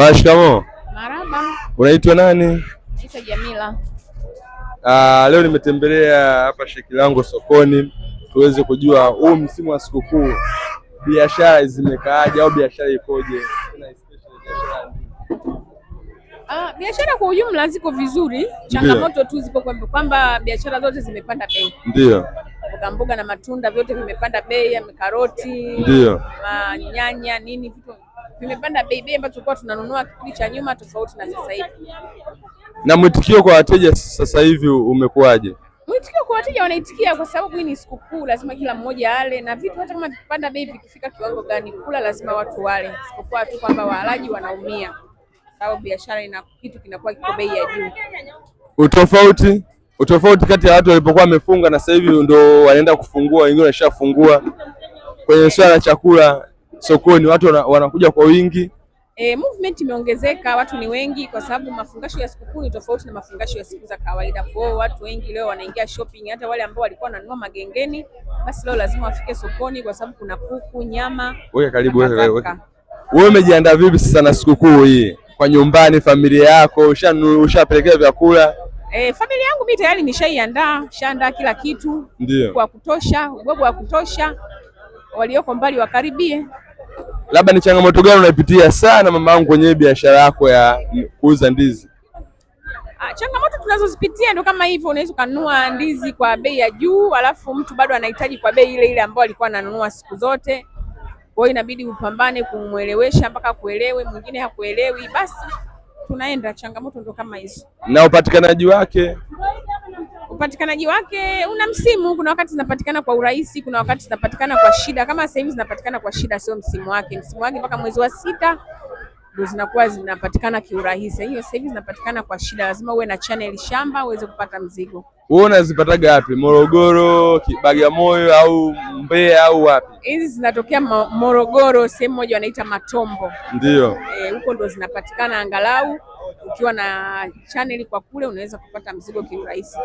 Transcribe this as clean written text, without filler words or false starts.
Mashikamo. Marhaba. Unaitwa nani? Naitwa Jamila. Leo nimetembelea hapa Shekilango sokoni tuweze kujua huu msimu wa sikukuu biashara zimekaaje au biashara ikoje? Biashara kwa ujumla ziko vizuri, changamoto tu zipo kwamba biashara zote zimepanda bei. Ndio. Mboga mboga na matunda vyote vimepanda bei, karoti, ndio, nyanya, nini vitu vimepanda bei, bei ambazo tulikuwa tunanunua kipindi cha nyuma tofauti na sasa hivi. Na mwitikio kwa wateja sasa hivi umekuwaje? Mwitikio kwa wateja wanaitikia, kwa sababu hii ni sikukuu, lazima kila mmoja ale na vitu, hata kama vikipanda bei vikifika kiwango gani, kula lazima watu wale, isipokuwa tu kwamba walaji wanaumia, sababu biashara ina kitu kinakuwa kiko bei ya juu. Utofauti kati ya watu walipokuwa wamefunga na sasa hivi ndo wanaenda kufungua, wengine wameshafungua. Kwenye swala la chakula sokoni watu wanakuja kwa wingi. Movement imeongezeka, watu ni wengi kwa sababu mafungasho ya sikukuu ni tofauti na mafungasho ya siku za kawaida. Kwa hiyo watu wengi leo wanaingia shopping, hata wale ambao walikuwa wananunua magengeni, basi leo lazima wafike sokoni kwa sababu kuna kuku, nyama. Weka karibu, weka, weka. Wewe umejiandaa vipi sasa na sikukuu hii? Kwa nyumbani, familia yako ushapelekea vyakula? Familia yangu mimi tayari nishaiandaa, nishaandaa kila kitu. Ndio. Kwa kutosha, ubwabwa wa kutosha, walioko mbali wakaribie. Labda ni changamoto gani unaipitia sana mamangu kwenye biashara yako ya kuuza ndizi? Changamoto tunazozipitia ndo kama hivyo, unaweza ukanunua ndizi kwa bei ya juu, alafu mtu bado anahitaji kwa bei ile ile ambayo alikuwa ananunua siku zote. Kwa hiyo inabidi upambane kumuelewesha mpaka kuelewe, mwingine hakuelewi, basi tunaenda. Changamoto ndo kama hizo. Na upatikanaji wake? Upatikanaji wake una msimu, kuna wakati zinapatikana kwa urahisi, kuna wakati zinapatikana kwa shida. Kama sasa hivi zinapatikana kwa shida, sio msimu wake. Msimu wake mpaka mwezi wa 6 ndio zinakuwa zinapatikana kiurahisi. Hiyo sasa hivi zinapatikana kwa shida, lazima uwe na channel shamba uweze kupata mzigo. Wewe unazipataga wapi? Morogoro, Bagamoyo au Mbeya au wapi? Hizi zinatokea Morogoro, sehemu moja wanaita Matombo. Ndio. Huko ndo zinapatikana, angalau ukiwa na channel kwa kule unaweza kupata mzigo kiurahisi.